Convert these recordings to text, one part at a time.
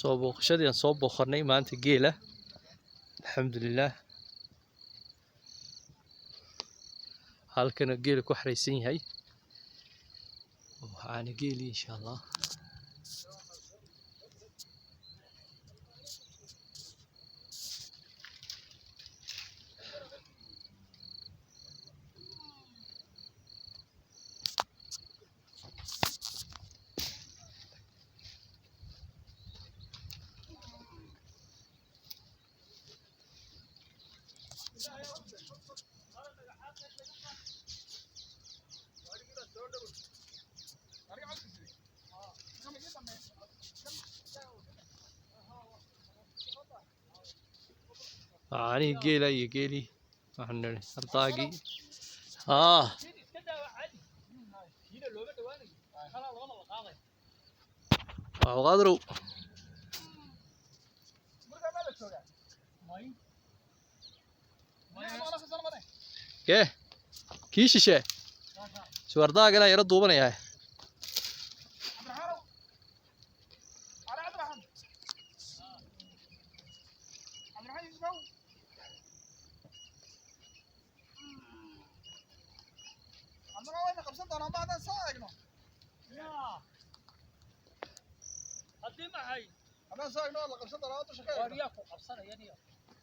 Soo booqashadii aan soo booqanay maanta geela, alxamdulilah. Halkana geela ku xareysan yahay, waxaana geeli insha Allah. Caanihii geela iyo geelii waxaan nidhi ardaagii ah. Cabdiqaadirow, kee kii shishe suu ardaagana yaro duubanayaa.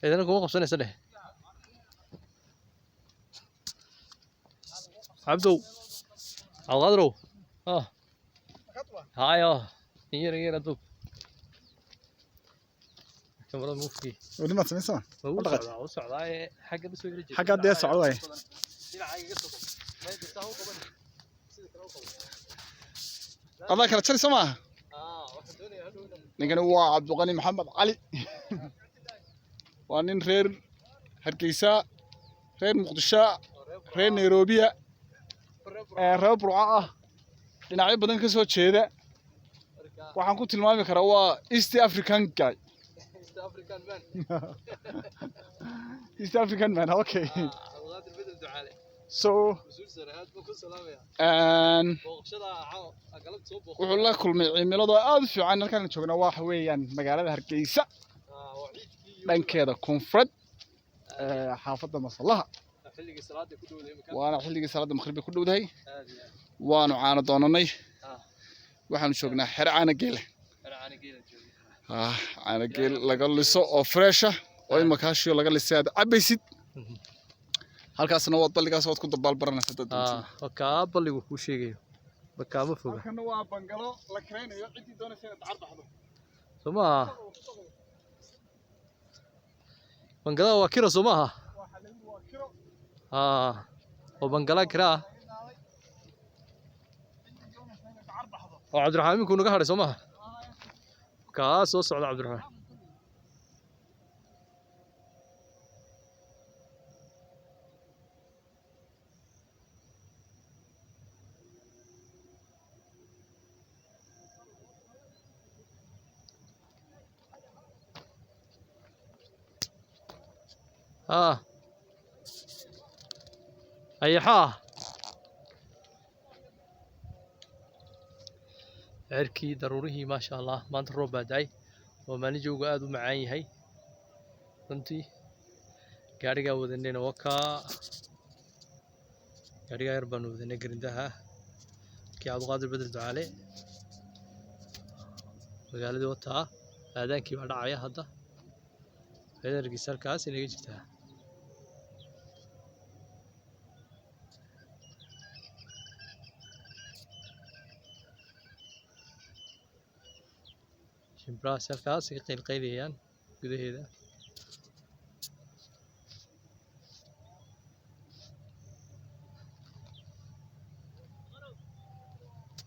Idina kuma qabsanaysa dheh. Cabdow, Cabdiqaadirow, ah hayo, in yar in yar duub kamarada mufki. Weli maad samaysaa? Ma wuu dhaqaaj. Socdaa, wuu socdaa ee xagga ma soo yara jeedo. Xagga dee socda waay. Dhinaca iga soo qabo. Ma jirtaa, u qaban sida kale u qabo. Adaa kala jari soo maaha? Ah, waxaan doonayaa hadhow inaan Ninkani waa Cabdiqani Maxamed Cali, waa nin reer Hargeysa, reer Muqdisho, reer Nairobiya, ee reer Burco ah, dhinacyo badan ka soo jeeda. Waxaan ku tilmaami karaa waa East African guy. East African man. East African man, okay. Ah, Cabdiqaadir Bedel Ducaale. So mas-uul sare, aad baan ku salaamaya. Booqashada caawa galabta soo booqatay. Wuxuu la kulmay cimiladu aad u fiican. Halkaan joogna waxa weeyaan magaalada Hargeysa. Ah, waa ciidkii iyo dhankeeda koonfureed ee xaafadda Masallaha. Xilligii salaada ku dhowday imika. Waana xilligii salaada maqribay ku dhowdahay. Aad iyo aad. Waanu caano doonanay. Ah. Waxaanu joognaa xero caana geela. Xero caana geela joogay. Ah, caana geel laga liso oo fresh ah oo imakaashiyo laga lisay aad cabaysid. Halkaasna waad balligaas waad ku dabaal baranaysaa dad. Ah, waa kaa balligu kuu sheegayo, bakaama foga. Halkana waa bangalo la karaynayo ciddii doonaysa inay dacar baxdo. Soo maaha bangalada waa kira, soo maaha? Waa kiro. Ah, oo bangala kira ah. Ciddii doonaysa inay dacar baxdo. Oo Cabdiraxmaan iminkuu naga hadhay, soo maaha? Kaa soo socda Cabdiraxmaan. Ah, ayaxaa cirkii daruurihii, maasha Allah. Maanta roob baa da'ay oo maalin jooga aad u macaan yahay runtii. Gaadhigaa wadanayna waa kaa, gaadhigaa yar baanu wadanay, garindaha kii Cabdiqaadir Bedel Ducaale. Magaaladii wataa, aadaankii baa dhacaya hadda. Magaalada Hargeysa halkaas inaga jirtaa. Shimbirahaas halkaas ay ka qaylqaylayaan gudaheeda.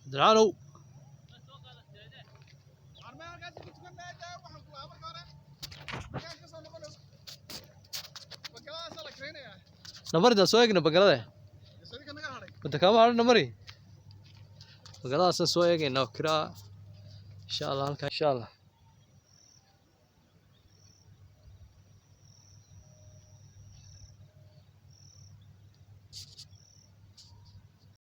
Cabdiraxmaanow. Namaridaa soo eegna bangalada wada kaama hadhan. Namari bangaladaasaan soo eegaynaa oo kiraa insha Allah halkaa insha Allah.